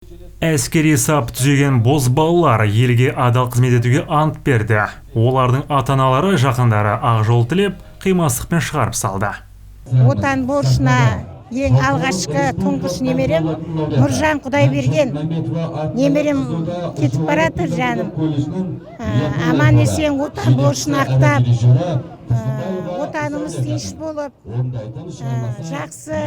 Әскери сап түзеген бозбалалар елге адал қызмет етуге ант берді. Олардың ата-аналары, жақындары ақ жол тілеп, қимастықпен шығарып салды. Отан борышына ең алғашқы тұңғыш немерем Нұржан Құдайберген, немерем кетіп баратыр, жаным. Аман есен отан борышын ақтап, отанымыз тыныш болып, жақсы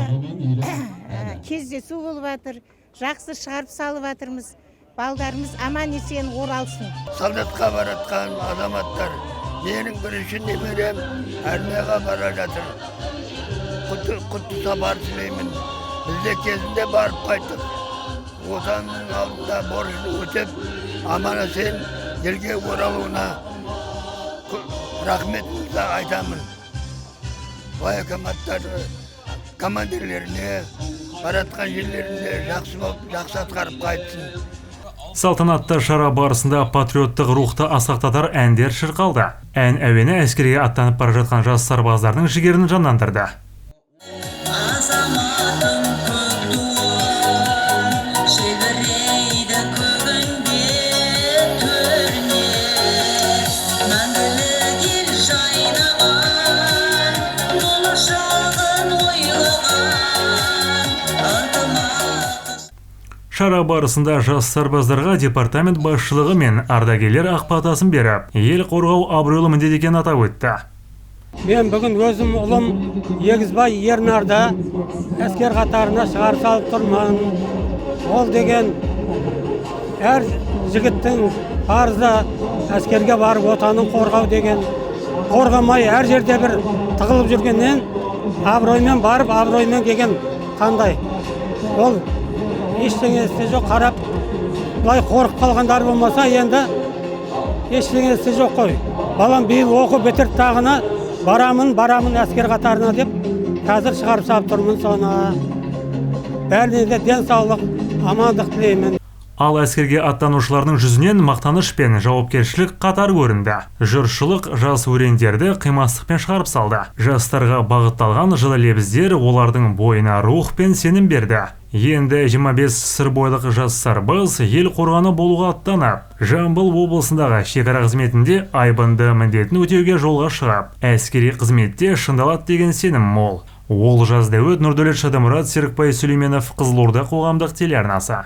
кездесу болып жатыр, жақсы шығарып салып жатырмыз. Балдарымыз аман есен оралсын. Солдатқа баратқан азаматтар, менің бірінші немерем армияға бара жатыр. Құтты, құтты сапар тілеймін. Біз де кезінде барып қайттық. Отанның алдында борышын өтеп, аман есен елге оралуына рахметімді айтамын. Военкоматтар командирлеріне баратқан жерлерінде жақсы болып, жақсы атқарып қайтсын. Салтанатты шара барысында патриоттық рухты асқақтатар әндер шырқалды. Ән әуені әскерге аттанып бара жатқан жас сарбаздардың жігерін жандандырды. Азаматым, көк туым желбірейді көгінде төрінде. Мәңгілік ел жайнаған, болашағын ойлаған ынтымақ. Шара барысында жас сарбаздарға департамент басшылығы мен ардагерлер ақ батасын беріп, ел қорғау абыройлы міндет екенін атап өтті. Мен бүгін өзім ұлым Егізбай Ернарды әскер қатарына шығарып салып тұрмын. Ол деген әр жігіттің парызы әскерге барып отанын қорғау деген. Қорғамай, әр жерде бір тығылып жүргеннен абыроймен барып, абыроймен келген қандай? Ол ештеңесі жоқ, қарап былай қорқып қалғандары болмаса, енді ештеңесі жоқ қой. Балам биыл оқу бітірді тағыны, барамын, барамын әскер қатарына деп, қазір шығарып салып тұрмын соны. Бәріне де денсаулық, амандық тілеймін. Ал әскерге аттанушылардың жүзінен мақтаныш пен жауапкершілік қатар көрінді. Жұртшылық жас өрендерді қимастықпен шығарып салды. Жастарға бағытталған жылы лебіздер олардың бойына рух пен сенім берді. Енді 25 сырбойлық жас сарбаз ел қорғаны болуға аттанып, Жамбыл облысындағы шекара қызметінде айбынды міндетін өтеуге жолға шығып, әскери қызметте шыңдалады деген сенім мол. Олжас Дәуіт, Нұрдәулет Шадымұрат, Серікбай Сүлейменов, Қызылорда қоғамдық телеарнасы.